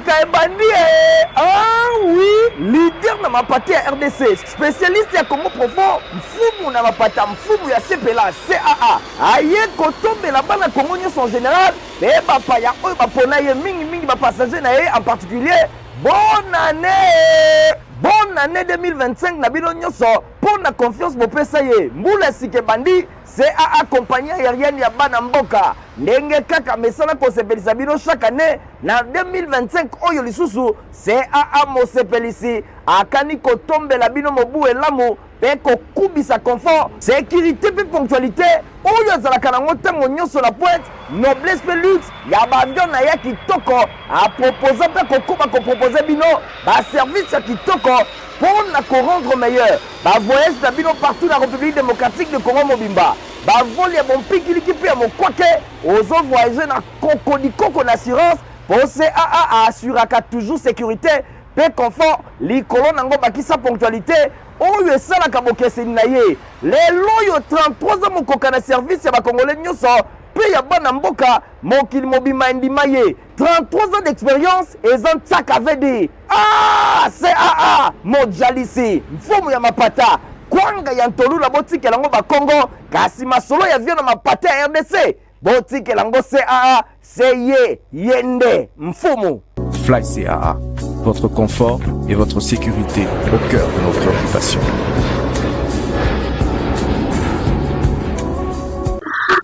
sika ebandi eh! Ah oui, leader na mapata ya RDC, spécialiste ya Congo profond, mfumu na mapata, mfumu ya CPLA, CAA, aye kotombela bana Congo nyonso en général mpe bapaya oyo bapona ye mingimingi bapassager na ye en particulier. Bonne année! Bonne année 2025 na bino nyonso mpo na confiance bopesa ye. Mbula ya sika ebandi, CAA compagnie aérienne ya bana mboka ndenge kaka mesana kosepelisa bino chaque année na 2025 oyo lisusu CAA mosepelisi akani kotombela bino mobu elamu mpe kokubisa confort, securite mpe ponctualité oyo azalaka nango ntango nyonso na pointe, noblesse mpe luxe ya baavion na ya kitoko. Aproposa mpe akokoba kopropose bino baservice ya kitoko mpo na korendre meilleur bavoyage na bino partout na République démocratique du Congo mobimba. Bavole ya bompikiliki mpe ya mokwake, ozo voyage na kokodikoko na assurance mpo CAA aassuraka toujours sécurité mpe confort likolo nango bakisa ponctualité oyo esalaka bokeseni na ye lelo oyo 33 ans mokoka na service ya bakongole nyonso mpe ya bana mboka mokili mobimba endima ye 33 ans d'expérience eza ntsaka vd ah caa mojalisi mfumu ya mapata kwanga ya ntolula botikela yango bakongo kasi masolo ya vio na mapata ya rdc botikela yango caa se ye ye nde mfumu. Fly CAA, votre confort et votre sécurité au cœur de nos préoccupations.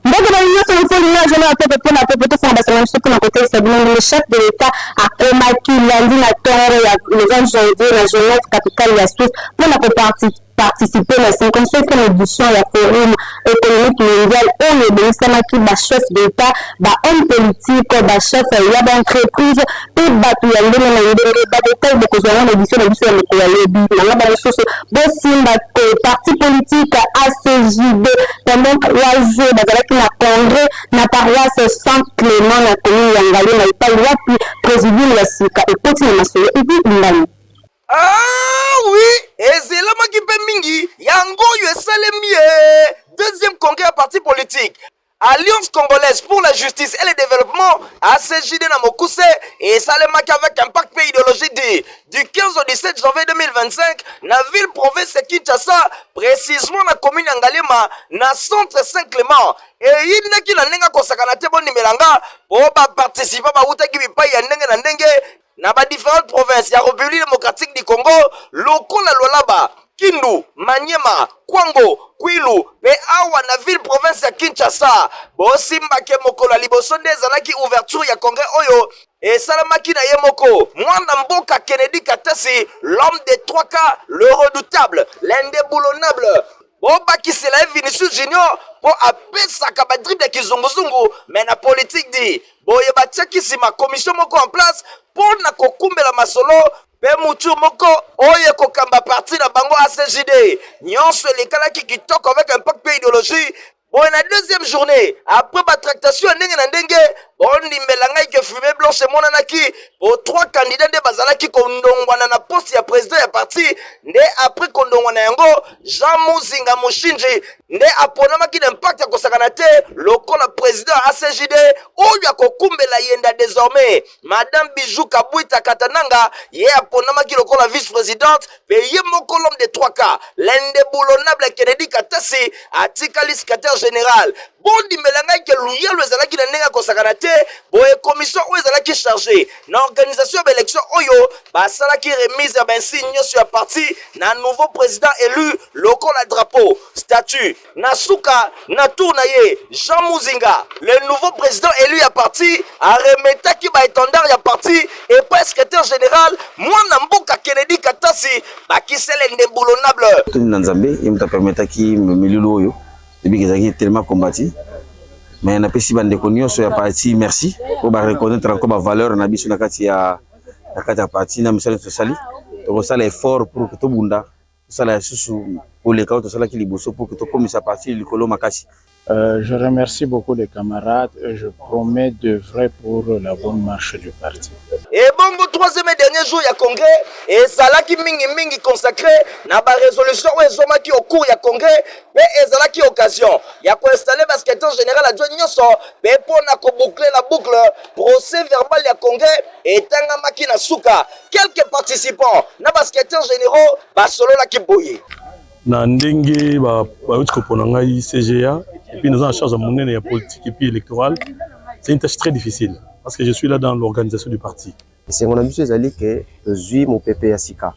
Mbote na nyonso mofolinga azali na pepe mpo na pepe tosanga basanga biso mpo na kotalisa bino ndenge chef de l'Etat akomaki lundi na ntongo ya le 20 janvier na Genève capitale ya Suisse mpo na koparti participer na 55e edition ya Forum economique mondial oyo ebongisamaki ba chefs d'Etat, ba hommes politiques, ba chefs ya ba entreprises mpe bato ya ndenge na ndenge. Ba details bokozwa yango na edition na biso ya mokolo ya lobi. Na ngaba mosusu, bosimba que parti politique ACJD pendant 3 jours bazalaki na congrès na paroisse Saint Clement na commune ya Ngaliema epayi wapi presidium ya sika ekoti na masolo Eddie Imbani. Ah oui, ezelamaki mpe mingi, yango oyo esalemi ye deuxième congrès ya parti politique Alliance congolaise pour la justice et le développement ACJD na mokuse esalemaki avec impact mpe idéologie du, du 15 au 17 janvier 2025 na ville province ya Kinshasa, précisément na commune ya Ngaliema na centre Saint-Clément. Eyindaki na ndenge akosakana te, bondimela nga, mpo baparticipant bawutaki bipai ya ndenge na ndenge na ba différentes provinces ya République démocratique du Congo lokola Lualaba, Kindu, Maniema, Kwango, Kwilu mpe awa na ville province ya Kinshasa. Bosimbake mokolo ya liboso nde ezalaki ouverture ya congrès oyo esalamaki na ye moko mwana mboka Kennedy Katasi, l'homme des 3K, le redoutable, l'indéboulonnable. Bobakisela ye Vinicius Junior mpo apesaka ba dribble ya kizunguzungu mais na politique di boye batiaki nsima commission moko en place mpo na kokumbela masolo mpe mutu moko oyo ekokamba parti na bango ACJD. Nyonso elekalaki kitoko avec impact mpe idéologie. Boye na deuxième journée, après ba tractation ya ndenge na ndenge, bondimela ngai ke fumée blanche emonanaki po trois candidats nde bazalaki kondongwana na poste ya président ya parti. Nde après kondongwana yango, Jean Muzinga Mushinji nde aponamaki na impact ya kosakana te lokola président ya ACJD oyo akokumbela yenda désormais. Madame Bijou Kabwita Katananga ye aponamaki lokola vice-présidente mpe ye moko l'homme de 3K l'indéboulonnable Kennedy Katasi atikali secrétaire général. Bondimela ngai ke luyalo ezalaki na ndenge ya kosakana te. Boye commission oyo ezalaki chargée na organisation ya baélection oyo basalaki remise ya bainsigne nyonso ya parti na nouveau président élu lokola drapeau, statut. Na suka na tour na ye, Jean Muzinga, le nouveau président élu ya parti, aremetaki ba étendard ya parti epai secrétaire général mwana mboka Kennedy Katasi bakisele indéboulonnable. Tondi na Nzambe ye moto apermetaki milulu oyo ebiki ezalaki tellement combati mais napesi bandeko nyonso ya parti merci po ba reconnaître encore ba valeur na biso na kati ya na kati ya parti na misala tosali tokosala effort pour que tobunda tosala lisusu koleka oyo tosalaki liboso pour que tokomisa parti likolo makasi. Je remercie beaucoup les camarades et je promets d'œuvrer pour la bonne marche du parti. Ebongo troisième et dernier jour ya congrès ezalaki mingi mingi consacré na ba résolution oyo ezwamaki au cours ya congrès mpe ezalaki occasion ya koinstalle ba secrétaire général adjoint nyonso mpe mpo na koboucle la boucle procès verbal ya congrès etangamaki na suka. Quelques participants na ba secrétaires généraux basololaki boye. Na ndenge bauti kopona ngai CGA et puis naza na charge ya monene ya politique et puis électorale, c'est une tâche très difficile parce que je suis là dans l'organisation du parti. Esengo na biso ezali ke tozwi mopepe ya sika.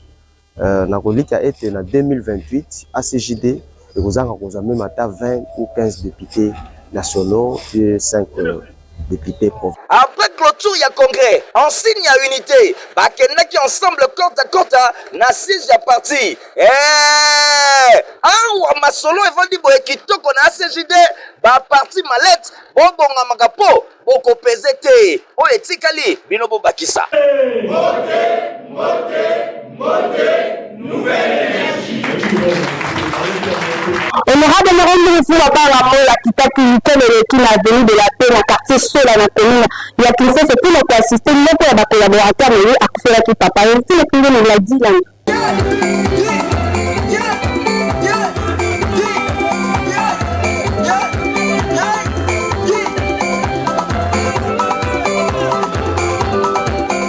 Nakolikya ete na 2028 ACJD ekozanga kozwa meme ata 20 ou 15 deputes nationaux et 5 deputes provinciaux. Après cloture ya congrès, en signe ya unite, bakendaki ensemble kota kota na siège ya parti. Eeh! Awa masolo evandi boye kitoko na ACJD, ba parti mallette bobongamaka po boko peze te. Oyo etikali bino bobakisa. Mbote, mbote, mbote, nouvelle energie. Honorable Laurent Mbungu Banga Mola akitaki week-end eleki na avenue de la Paix na quartier Sola na commune ya Kinsese mpo na koassister moko ya ba collaborateurs na ye akufelaki papa. Heritier Lopingene Glady Langa.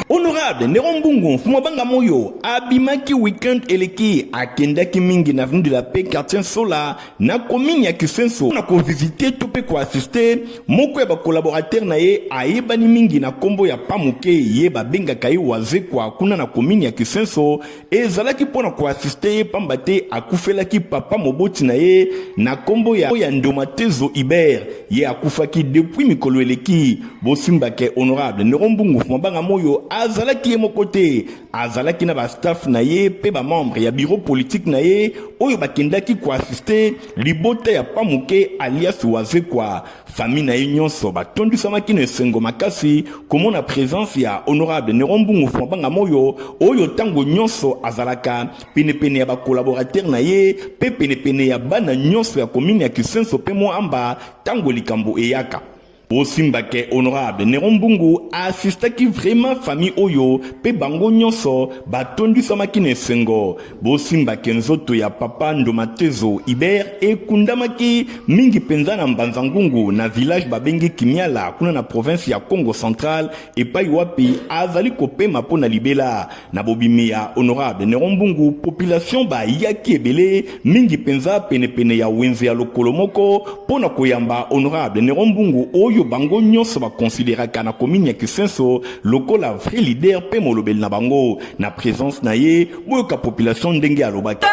Honorable Nero Mbungu Mfumu Banga Moyo abimaki week-end eleki akendaki mingi na avenue de la Paix quartier Sola na commune ya Kisenso na kovisite to mpe koassiste moko ya bacollaborateur na ye ayebani mingi na nkombo ya Pamuke, ye babengaka ye Wazekwa kuna na commune ya Kisenso. Ezalaki mpo na koassiste ye pamba te akufelaki papa moboti na ye na nkombo ya, ya Ndomatezo Hubert, ye akufaki depuis mikolo eleki. Bosimba ke honorable Nero Mbungu Mabanga Moyo azalaki ye moko te, azalaki na ba staff na ye pe ba membre ya bureau politique na ye oyo bakendaki koassiste libota ya Pamuke alias Wazekwa. Famille na ye nyonso batondisamaki na esengo makasi komona presence ya honorable Nero Mbungu Mabanga Moyo oyo tango nyonso azalaka penepene ya ba collaborateurs na ye pe penepene ya bana nyonso ya commune ya Kisenso pe Mont-Amba tango likambo eyaka. Bosimba ke honorable Nero Mbungu a assistaki vraiment famille oyo pe bango nionso batondisamaki na esengo. Bosimba ke nzoto ya papa Ndomatezo Hubert ekundamaki mingi penza na Mbanza Ngungu na village babengi Kimiala kuna na province ya Kongo Central epai wapi azali kopema po na libela. Na bobimi ya honorable Nero Mbungu, population bayaki ebele mingi penza penepene ya wenze ya lokolo moko mpo na koyamba honorable Nero Mbungu oyo bango nyonso ba consideraka na commune ya Kisenso lokola vrai leader mpe molobeli na bango. Na presence na ye, boyoka population ndenge alobaki.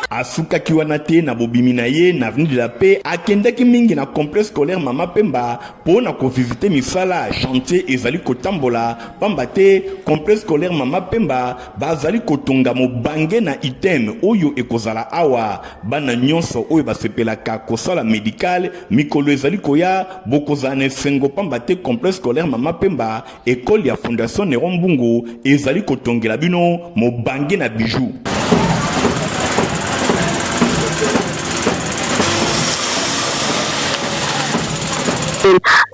Asukaki wana te na bobimi na ye na avenue de la paix, akendaki mingi na complexe scolaire Mama Pemba mpo na kovisite misala chantier ezali kotambola, pamba te complexe scolaire Mama Pemba bazali kotonga mobange na item oyo ekozala awa. Bana nyonso oyo basepelaka kosala medical mikolo ezali koya bokozala na esengo pamba te complexe scolaire Mama Pemba, ecole ya Fondation Nero Mbungu ezali kotongela bino mobange na bijoux.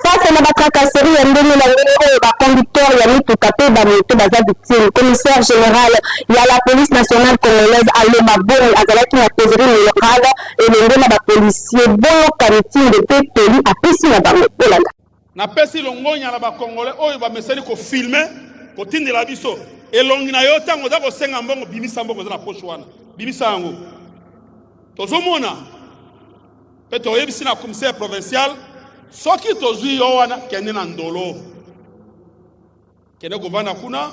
Face na ba tracasseries ya ndenge na ndenge oyo ba conducteurs ya mituka mpe ba moto baza victime, commissaire general ya la police nationale congolaise Aloma Boni azalaki na causerie morale elongo na ba policiers. Boyoka mitindo mpe toli apesi na bango. Bolanda. Napesi longonya na ba congolais oyo bameseni ko filmer, kotindela biso elongi na yo ntango oza kosenga mbongo. Bimisa mbongo eza na poche wana, bimisa yango. Tozomona mpe toyebisi na commissaire provincial, soki tozwi yo wana, kende na Ndolo, kende kovanda kuna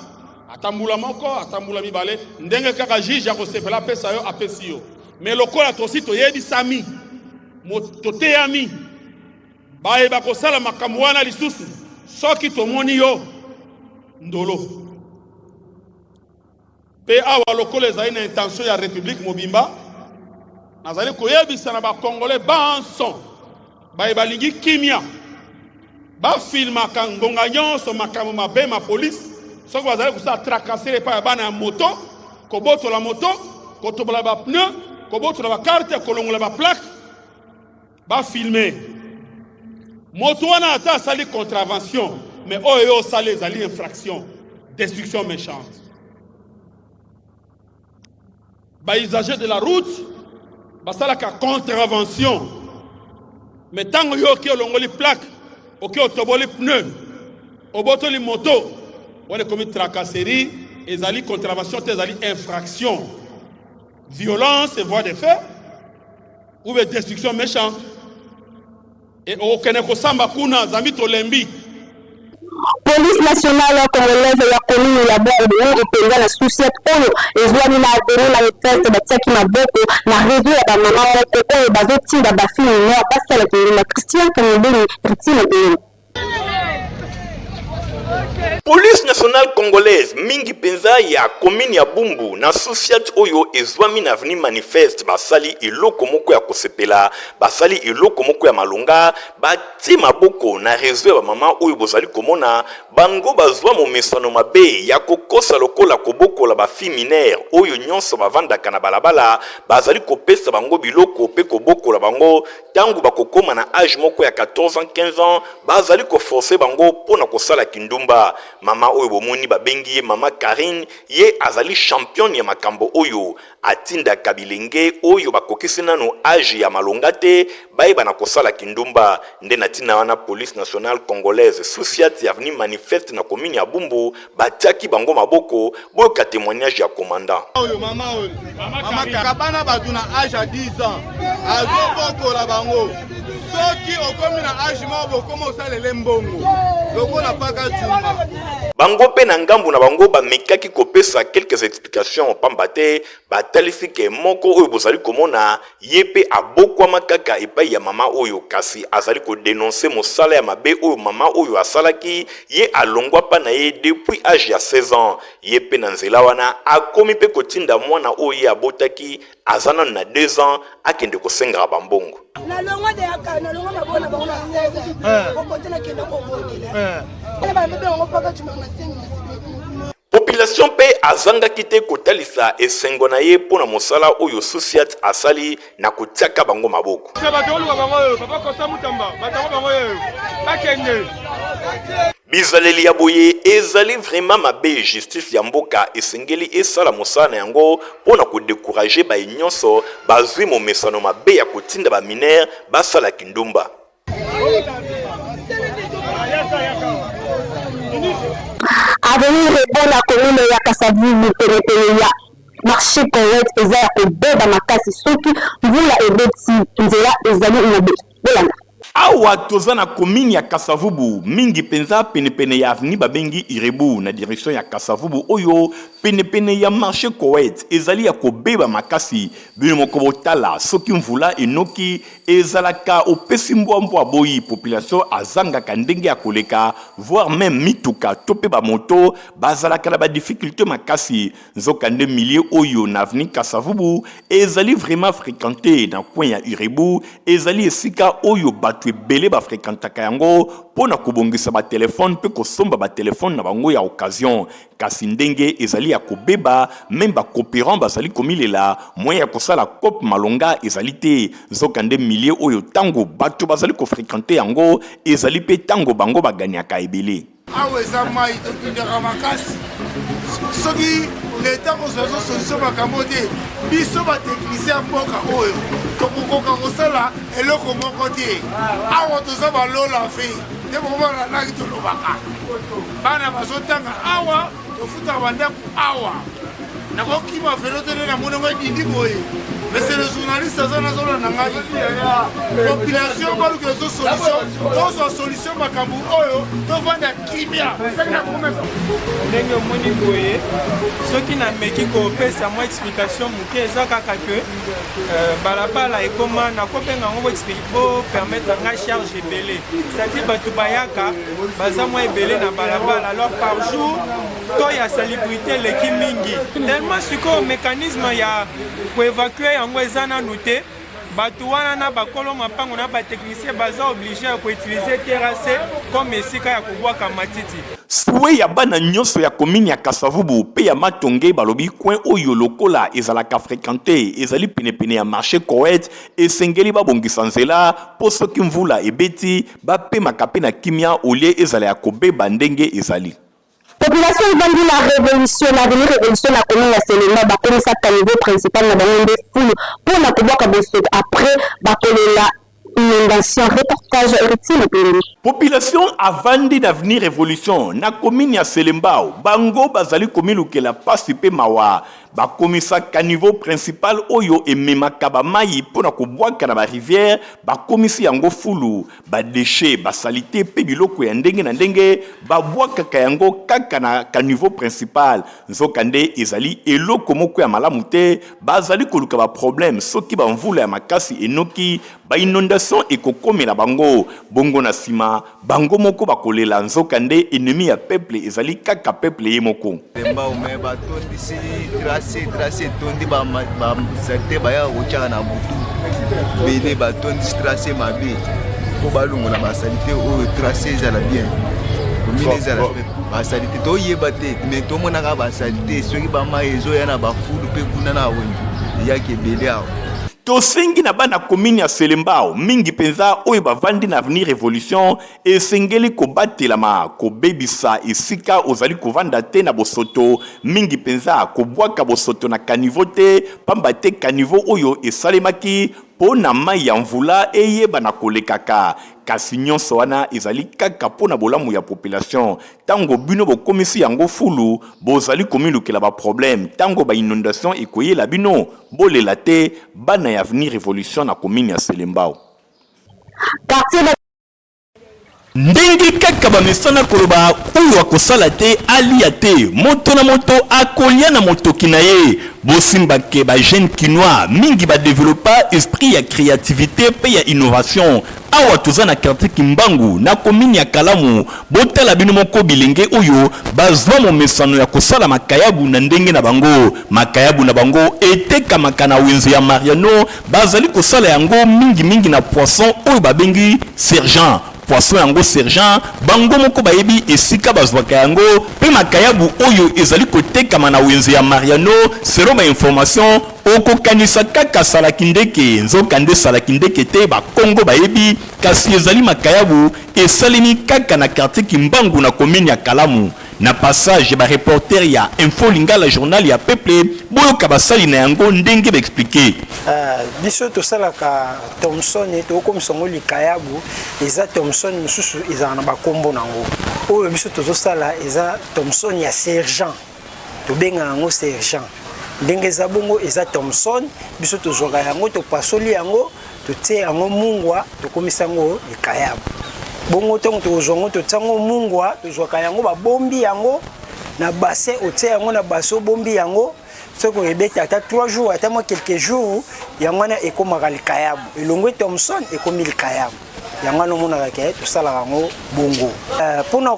ata mbula moko, ata mbula mibale, ndenge kaka juge akosepela apesa yo, apesi yo. Me lokola tosi toyebisami, toteyami, bayeba kosala makambo wana lisusu, soki tomoni yo Ndolo. Mpe awa lokola ezali na intention ya Republique mobimba, Nazali koyebisa na ba Congolais banso baye balingi kimia bafilmaka ngonga nyonso makambo mabe ma police soki bazali kosala tracasserie epai ya bana ya moto, kobotola moto, kotobola ba pneu, kobotola ba carte, kolongola ba plaque, bafilme moto wana ata asali contravention, mais oyo yo osali ezali infraction, destruction méchante. Ba usagers de la route basalaka contravention, mais ntango yo oke olongoli plaque, oke otoboli pneu, obotoli moto, wana ekomi tracasserie, ezali contravention te, ezali infraction, violence et voie de fait ou bien destruction méchante. Et okende kosamba kuna zambi tolembi. Police nationale congolaise ya commune ya Bumbu, mingi mpenza na sous-ciat oyo ezwami na avenue Manifeste, batiaki maboko na reseau ya ba mama moko oyo bazotinda ba filles mineures basala kindumba. Christian Kamobeni, Ritine Beni. Police nationale congolaise mingi mpenza ya commune ya Bumbu na sous-ciat oyo ezwami na avenue Manifeste basali eloko moko ya kosepela, basali eloko moko ya malonga, batie maboko na reseau ya bamama oyo bozali komona bango bazwa momesano mabe ya kokosa lokola kobokola ba filles mineures oyo nyonso bavandaka na balabala, bazali kopesa bango biloko mpe kobokola bango. Tango bakokoma na age moko ya 14 ans, 15 ans, bazali ko forcer bango mpo na kosala kindumba. Mama oyo bomoni babengi ye mama Carine, ye azali championne ya makambo oyo. Atindaka bilenge oyo bakokisi nanu age ya malonga te bayeba na kosala kindumba. Nde na tina wana police nationale congolaise sous-ciat ya avenue Manifeste na commune ya Bumbu batiaki bango maboko. Boyoka temoignage ya commandant. Oyo mama oyo mama kabana bato na age ya 10 ans azobokola bango, soki okomi na age moko bokoma osalele mbongo lokola paka juma. Bango mpe na ngambo na bango bamekaki kopesa quelques explications, pamba te batalisi ke moko oyo bozali komona ye mpe abokwama kaka epai ya mama oyo, kasi azali ko denoncer mosala ya mabe oyo mama oyo asalaki, ye alongwa pa na ye depuis age ya 16 ans, ye mpe na nzela wana akomi mpe kotinda mwana oyo ye abotaki aza nanu na 2 ans akende kosengaka ba mbongo. Nalongwa de yaka nalongwa mabona bango na 16 okote nakenda kobondela bamebe yango mpaka cuma na sengi na Population mpe azangaki te kotalisa esengo na ye mpo na mosala oyo Sous-Ciat asali na kotiaka bango maboko. Bizaleli ya boye ezali vraiment mabe, justice ya mboka esengeli esala mosala na yango mpo na ko decourager baye nyonso bazwi momesano mabe ya kotinda ba mineurs basala kindumba. Avenue Rebon na commune ya Kasavubu penepene ya marché Koweït eza ya kobeba makasi soki mvula ebeti nzela ezali mabe. Bolanda. Awa toza na commune ya Kasavubu, mingi penza penepene ya avenue babengi Irebu na direction ya Kasavubu oyo penepene ya marché Koweït ezali ya kobeba makasi. Bino moko botala soki mvula enoki Ezalaka opesi mbwa mbwa aboyi, population azangaka ndenge ya koleka voir meme mituka to pe ba moto bazalaka na ba difficultes makasi. Nzoka nde milieu oyo na avenue Kasavubu ezali vraiment frequente na coin ya Urebu, ezali esika oyo batu ebele ba frequentaka yango po na kobongisa ba telephones pe kosomba ba telephones na bango ya occasion. Kasi ndenge ezali ya kobeba, meme ba cooperants bazali komilela, moyen ya kosala coop malonga ezali te. Nzoka nde milieu oyo tango bato bazali ko frequenter yango, ezali pe tango bango ba gagnaka ebele. Awa eza mayi tobundaka makasi soki leta akozwa zo solution makambo te biso ba technicien ya mboka oyo tokokoka kosala eloko moko te awa toza balola fe nde bokomona naki tolobaka bana bazotanga awa tofutaka bandako awa nakokima velo te nde namoni yango edindi boye monsieur le journaliste aza nazolanda ngai population baluka ezo solution tozwa solution makambo oyo tovanda kimia ndenge omoni boye soki nameki kopesa mwa explication moke eza kaka ke euh, balabala ekoma nakobenga yango bopermettre ngai charge ebele c'est-à-dire bato bayaka baza mwa ebele na balabala alors par jour. To ya salubrité eleki mingi tellement sikoyo mécanisme ya koévacue yango eza nanu te. Bato wana na bakolo mapango na batechnicien baza oblige ya koutilize terrasse comme esika ya kobwaka matiti. Souhait ya bana nionso ya commune ya Kasa-Vubu pe ya Matonge balobi coin oyo lokola ezalaka frequente ezali pene pene ya marche Koweït esengeli babongisa nzela po soki mvula ebeti bapemaka pe na kimia au lieu ezala ya kobeba ndenge ezali. Population evandi na revolution na avenue Revolution na commune ya Selembao bakomisa caniveau principal na bango nde fulu mpo na kobwaka bosoto après bakolela inondation. Reportage Heritier Mopelemi. Population avandi na avenue Revolution na commune ya Selembao bango bazali komilukela pasi pe mawa. Bakomisa caniveau principal oyo ememaka ba mayi mpo na kobwaka na ba rivières bakomisi yango fulu. Ba dechets, ba salites mpe biloko ya ndenge na ndenge babwakaka yango kaka na caniveau principal. Nzokande, ezali eloko moko ya malamu te. Bazali koluka ba problèmes soki ba mvula ya makasi enoki, ba inondations ekokomela bango. Bongo na sima, bango moko bakolela. Nzokande, ennemi ya peuple ezali kaka peuple ye moko. Mbao mais batondisi trace trace etondi ba salite bayaka kotyaka na butu bele batondisi trace mabe mpo balongola basalite oyo trace ezala bien komine ezala basalite toyeba te mais tomonaka basalite soki bamai ezoya na bafulu mpe kuna na wenze eyaki ebele awa. Tosengi na bana commune ya Selembao, mingi mpenza oyo bavandi na avenue Revolution, Esengeli kobatelama, kobebisa esika ozali kovanda te na bosoto, mingi mpenza kobwaka bosoto na caniveau te, pamba te caniveau oyo esalemaki mpo na mai ya mvula eyeba na kolekaka. Kasi nyonso wana ezali kaka mpo na bolamu ya population. Tango bino bokomisi yango fulu, bozali komilukela ba problèmes. Tango ba inondations ekoyela bino, bolela te, bana ya avenue Revolution na commune ya Selembao. Quartier Ndenge kaka bamesana koloba oyo akosala te alia te, moto na moto akolia na motoki na ye. Bosimba ke ba jeunes kinois mingi ba developpa esprit ya creativite pe ya innovation. Awa toza na quartier Kimbangu na commune ya Kalamu, botala bino moko bilenge oyo bazua momesano ya kosala makayabu na ndenge na bango. Makayabu na bango etekamaka na wenze ya Mariano. Bazali kosala yango mingi mingi na poisson oyo babengi sergent. Poisson yango sergent, bango moko bayebi esika bazwaka yango mpe makayabu oyo ezali kotekama na wenze ya Mariano, selon ba informations, okokanisa kaka salakindeke, nzokande salakindeke te, bakongo bayebi, kasi ezali makayabu esalemi kaka na quartier Kimbangu na commune ya Kalamu. Na passage ba reporters ya Info Lingala journal ya peuple boyoka basali na yango ndenge ba expliquer. Biso tosalaka Thomson tokokomisa yango likayabu, eza Thomson mosusu ezalaka na bakombo na yango. Oyo biso tozosala eza Thomson ya sergent, tobengaka yango sergent. Ndenge eza bongo eza Thomson, biso tozwaka yango topasoli yango totie yango mungwa tokomisa yango likayabu. Bongo ntango tokozwa yango totia yango mungwa, tozwaka yango babombi yango na bassin, otie yango na bassin obombi yango soki oyebeti ata 3 jours ata mwa quelques jours, yango wana ekomaka likayabu, elongwe Thomson ekomi likayabu. Yango wana omonaka ke tosalaka yango bongo mpona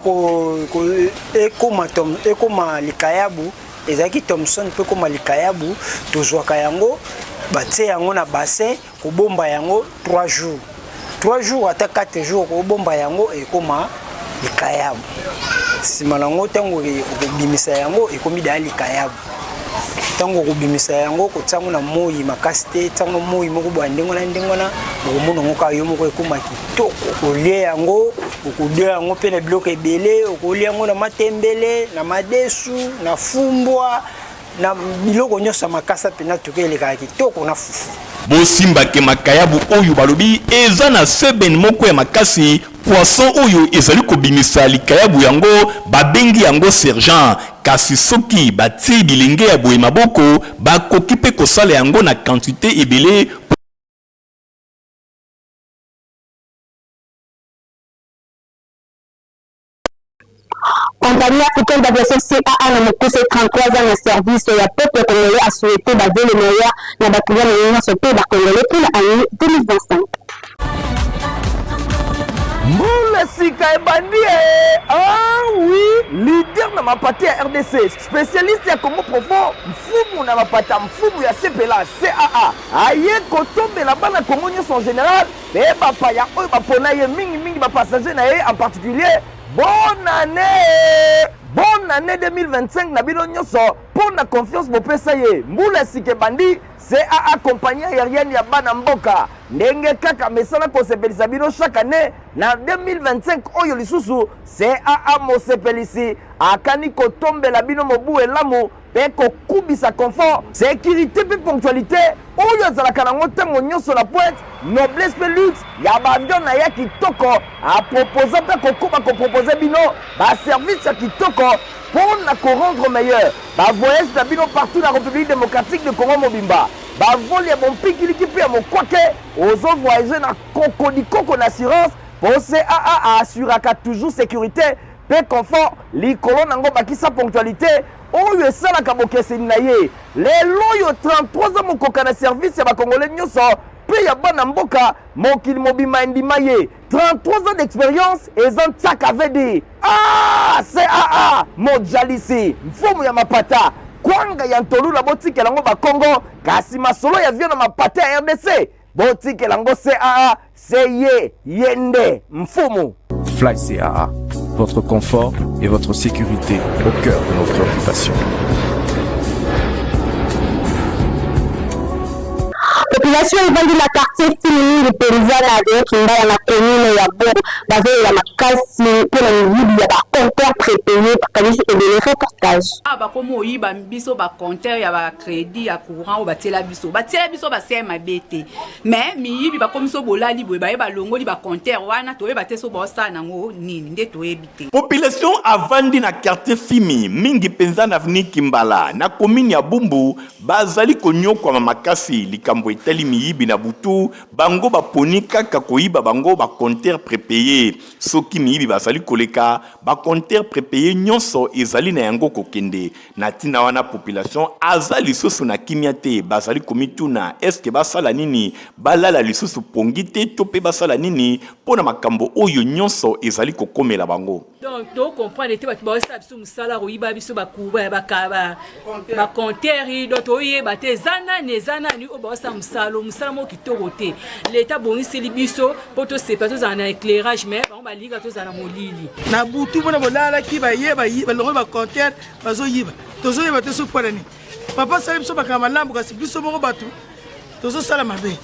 ekoma likayabu. Ezalaki Thomson mpe ekoma likayabu, tozwaka yango batie yango na bassin, kobomba yango 3 jours, 3 jours ata 4 jours, kobomba yango ekoma likayabu. Nsima na yango ntango okobimisa yango ekomi daya likayabu. Ntango okobimisa yango kotia yango na moi makasi te, tia yango moi moko boya ndenge wana ndenge wana, okomona yango kaka yo moko ekoma kitoko. Okolia yango, okolia yango mpe na biloko ebele, okolia yango na matembele, na madesu, na fumbwa, na biloko nyonso ya makasa mpenza, tuka elekaka kitoko na fufu. Bosimba ke makayabu oyo balobi eza na seben moko ya makasi, poisson oyo ezali kobimisa likayabu yango babengi yango sergent, kasi soki batie bilenge ya boye maboko bakoki pe kosala yango na quantite ebele. Compagnie africaine d'aviation CAA na mokuse 33 ans na service ya peuple congolais a souhaité ba vœux les meilleurs na ba clients na ye nyonso mpe ba congolais mpo na année 2025. Mbula sika ebandi eh! Ah oui! Leader na mapata ya rdc, specialiste ya Congo profond, mfumu na mapata, mfumu ya CPLA, CAA, aye kotombela bana Congo nyonso en general mpe bapaya oyo bapona ye mingi mingi ba passagers na ye en particulier. Bonne annee! Bonne annee 2025 na bino nyonso mpo na confiance bopesa ye. Mbula ya sika ebandi, CAA compagnie aerienne ya bana mboka ndenge kaka mesana kosepelisa bino chaque annee na 2025 oyo lisusu CAA mosepelisi akani kotombela bino mobu elamu mpe kokubisa confort, securite mpe ponctualite oyo azalaka nango ntango nyonso na pointe, noblesse mpe luxe ya ba avion na ya kitoko. Aproposa mpe akokoba kopropose bino ba service ya kitoko mpo na ko rendre meilleur ba voyage na bino partout na Republique democratique du Congo mobimba. Ba vol ya bompikiliki mpe ya mokwake, ozo voyager na kokodikoko na assurance mpo CAA a assuraka toujours securite mpe confort likolo nango bakisa ponctualite oyo esalaka bokeseni na ye. Lelo oyo 33 ans mokoka na service ya ba congolais nyoso mpe ya bana mboka mokili mobimba endima ye. 33 ans d'experience eza ntsaka vd. Ah CAA mojalisi mfumu ya mapata kwanga ya ntolula botikela yango bakongo kasi masolo ya vio na mapata ya rdc botikela yango CAA se ye ye nde mfumu. Fly CAA, votre confort et votre sécurité au cœur de nos préoccupations. Population evandi na quartier Fini mingi mpenza na avenue Kimbala na commune ya Buru bazolela makasi mpo na miyibi ya ba compteurs prepayes bakanisi ebele. Reportage. Awa bakomi oyiba biso ba compteur ya ba credit ya courant oyo batiela biso batiela biso basai mabe te mais miyibi bakomi so bolali boye baye balongoli ba compteur wana toyeba te so baosala nango nini nde toyebi te. Population avandi na quartier Fimi, mingi penza na avenue Kimbala, na commune ya Bumbu, bazali konyokwama makasi likambo etali miyibi na butu, bango baponi kaka koyiba bango ba compteurs prepayes. Soki miyibi bazali koleka, ba compteurs prepayes nyonso ezali na yango kokende. Na tina wana population aza lisusu na kimia te, bazali komituna est ce que basala nini, balala lisusu pongi te to pe basala nini po na makambo oyo nyonso ezali kokomela bango. Donc to comprendre te bato baosala biso mosala koyiba biso bakuba ba compteur donc toyeba te eza nani eza nani oyo baosala mosala mosala moko kitoko te leta abongiseli biso mpo tosepa tozala na éclairage mais bango balinga tozala na molili na butu mpona bolalaki baye balongoli bacompteur bazoyiba tozoyeba te soki mpo na nini papa asali biso makambo malamu kasi biso moko bato tozosala mabe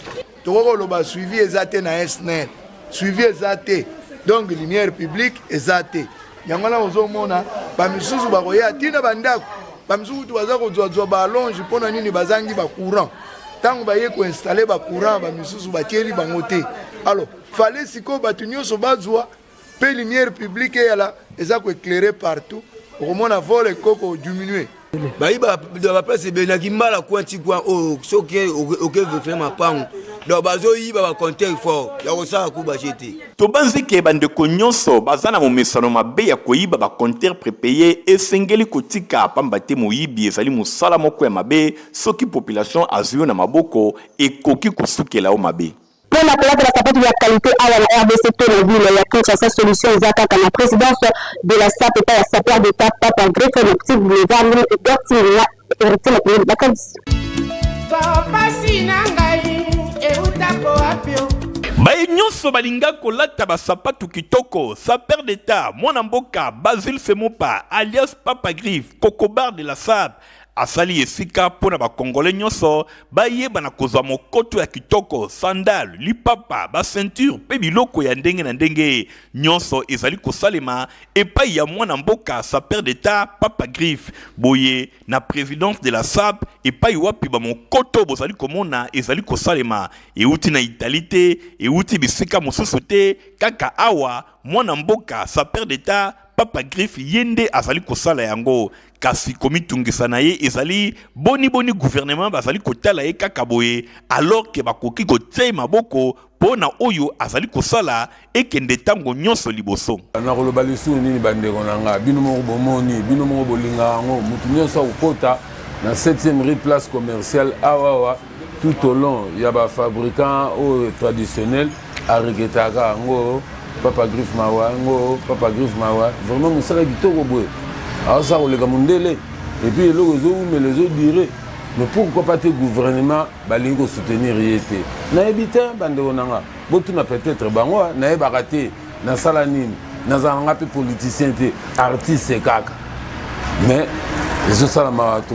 tokoki koloba suivi eza te na snel suivi eza te donc lumière publique eza te yango wana ozomona bamisusu bakoya ntina bandako bamisusu kutu baza kozwazwa baalonge mpo na nini bazangi bacourant ntango baye koinstalle bacourant bamisusu batieli bango te alors fale sikoyo bato nyonso bazwa Pe lumière publique eyala eza ko éclairer partout okomona vol ekoko diminuer. Bayiba ba place ebele na kimbala coin ti coin oyo soki oke vérifier mapango donc bazoyiba ba compteur fort ya kosala kubaje te. Tobanzi ke bandeko nyonso baza na momesano mabe ya koyiba ba compteurs prepayes esengeli kotika pamba te moyibi ezali mosala moko ya mabe soki population azwi yo na maboko ekoki kosukela yo mabe. Mpo na kolata ba sapatu ya qualite awa na rdc to na ville ya Kinshasa, solution eza kaka na presidence de la sape epai ya sapeur d'Etat Papa Griffe na petit boulevard ndenge Edouard na Heritier Makelele bakanisi. Pasi na ngai eutako wapi o? Baye nyonso balinga kolata ba sapatu kitoko, sapeur d'Etat, mwana mboka Basile Semopa alias Papa Griffe, Kokobar de la Sape, Asali esika mpo na ba Congolais nyonso bayeba na kozwa mokoto ya kitoko, sandale, lipapa, ba ceinture mpe biloko ya ndenge na ndenge. Nyonso ezali kosalema epai ya mwana mboka sapeur d'Etat Papa Griffe. Boye na presidence de la sap epai wapi ba mokoto bozali komona ezali kosalema euti na Italie te, euti bisika mosusu te, kaka awa mwana mboka sapeur d'Etat Papa Griffe ye nde azali kosala yango. Kasi komitungisa na ye ezali boni boni gouvernement bazali kotala ye kaka boye alors que bakoki kotia ye maboko po na oyo azali kosala ekende tango nionso liboso. Nakoloba lisusu nini bandeko na nga? Bino moko bomoni, bino moko bolingaka yango. Moto nyonso akokota na 7e rue place commerciale awawa tout au long ya ba fabricants oyo traditionnel aregretaka yango. Papa Griffe mawa yango, Papa Griffe mawa. Vraiment mosala kitoko boye. Aosala koleka mondele. Et puis eloko ezowumela ezodure. Mais pourquoi pas te gouvernement balingi kosoutenir ye te? Nayebi te bandeko na nga. Botuna peut-être bango, nayebaka te. Nasala nini? Nazala nga mpe politicien te, artiste kaka. Mais ezosala mawa to.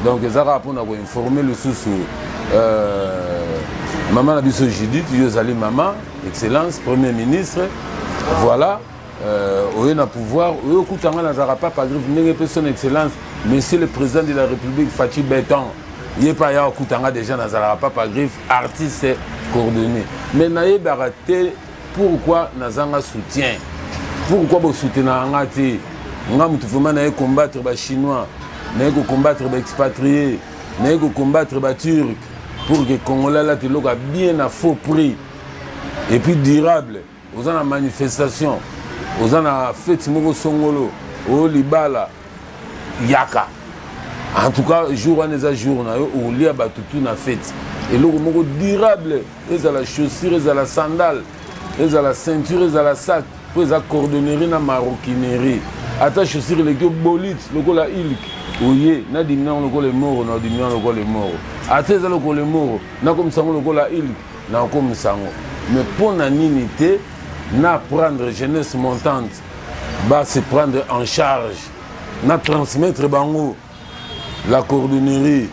Donc eza kaka mpona koinforme lisusu euh, mama na biso Judith, yo ozali mama excellence premier ministre, voilà euh, oye na pouvoir oye okuta nga nazalaka papa griffe ndenge mpe son excellence monsieur le président de la république Fatshi Béton ye mpe aya okuta nga déjà nazalaka papa griffe artiste coordonné mais nayebaka te pourquoi nazanga soutien, pourquoi bosoutenaka nga te. Nga motu vraiment naye combattre bachinois, naye kocombattre baexpatrié, naye kocombattre baturc pour que congolais alata eloko ya bien na faux prix et puis durable. Oza na manifestation, oza na fete moko songolo, oyo libala yaka, en tout cas jour wana eza jour na yo, okolia bato tu na fete. Eloko moko durable, ezala chaussure, ezala sandale, ezala ceinture, ezala sac, mpo eza cordonnerie na maroquinerie. Ata chaussure eleki obolite lokola ilk, oye nadimi yango lokola emoro, na odimi yango lokola emoro, ata eza lokola emoro, nakomisa yango lokola ilk, nakomisa yango. Mais mpo na nini te na prendre jeunesse montante ba se prendre en charge, na transmettre bango la cordonnerie?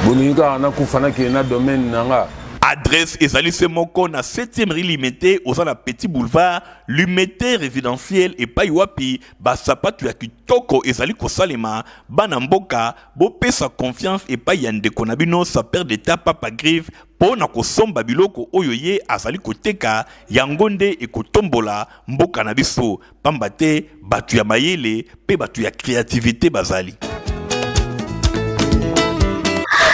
Bolingi kaka nakufa nakende na domaine na nga. Adresse ezali se moko na 7e rue Limete, oza na Petit Boulevard Limete résidentiel, epai wapi basapatu ya kitoko ezali kosalema. Bana mboka, bopesa confiance epai ya ndeko na bino sapeur d'etat Papa Griffe mpo na kosomba biloko oyo ye azali koteka. Yango nde ekotombola mboka na biso, pamba te bato ya mayele mpe bato ya créativité bazali.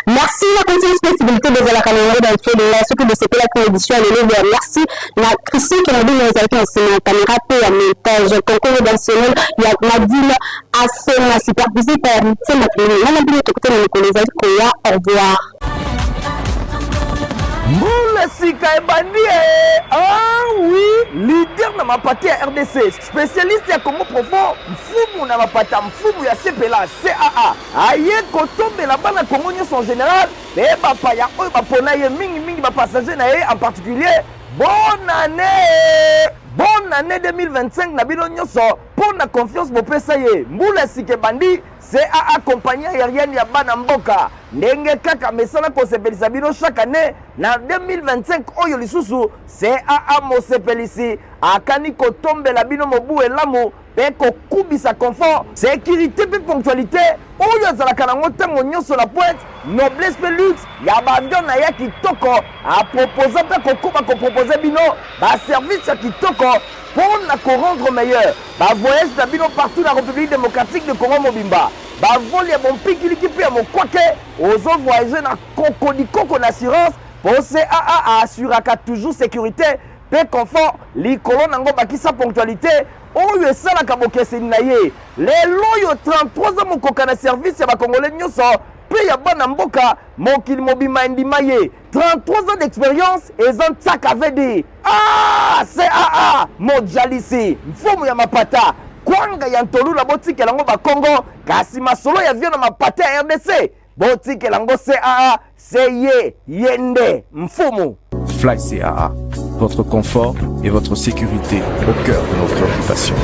Merci na confiance possibilité bozalaka na yango na info de la. Soki bosepelaki na édition ya lelo ya, merci na Christian Kenabino ezalaki na nsima ya caméra mpe ya montage, concours rédactionnel ya Nadine Asena, supervisé par Mitie Makelele. Nana bino, tokutana mikolo ezali koya. Au revoir. Mbula sika ebandi e! Ah oui, leader na mapate ya RDC, spécialiste ya Congo profond, mfumu na mapata, mfumu ya sepela CAA aye kotombela bana Congo nyonso en général mpe bapaya oyo bapona ye mingimingi, bapassager na ye en particulier. Bonne année, bonne année 2025 na bino nyonso mpo na confiance bopesa ye. Mbula ya sika ebandi. CAA, compagnie aérienne ya bana mboka, ndenge kaka mesana kosepelisa bino chaque année, na 2025 oyo lisusu CAA mosepelisi akani kotombela bino mobu elamu mpe kokubisa confort, sécurité mpe ponctualité oyo azalaka nango ntango nyonso na pointe, noblesse mpe luxe ya baavion na ya kitoko. Aproposa mpe kokoba kopropose bino baservice ya kitoko mpo na korendre meilleur bavoyage na bino partout na République démocratique de Congo mobimba, bavol ya bompikiliki mpe ya mokwake. Ozovoyage na kokodikoko na assurance, mpo CAA aassuraka toujours sécurité mpe confort. Likolo nango bakisa ponctualité oyo esalaka bokeseni na ye. Lelo oyo 33 ans mokoka na service ya bakongole nyonso mpe ya bana mboka, mokili mobimba endima ye. 33 ans d'expérience eza ntsaka vd. Ah, CAA mojalisi, mfumu ya mapata, kwanga ya ntolula, botikela yango bakongo. Kasi masolo ya vio na mapata ya RDC, botikela yango CAA. Se ye ye nde mfumu. Fly CAA, votre confort et votre sécurité au cœur de nos préoccupations.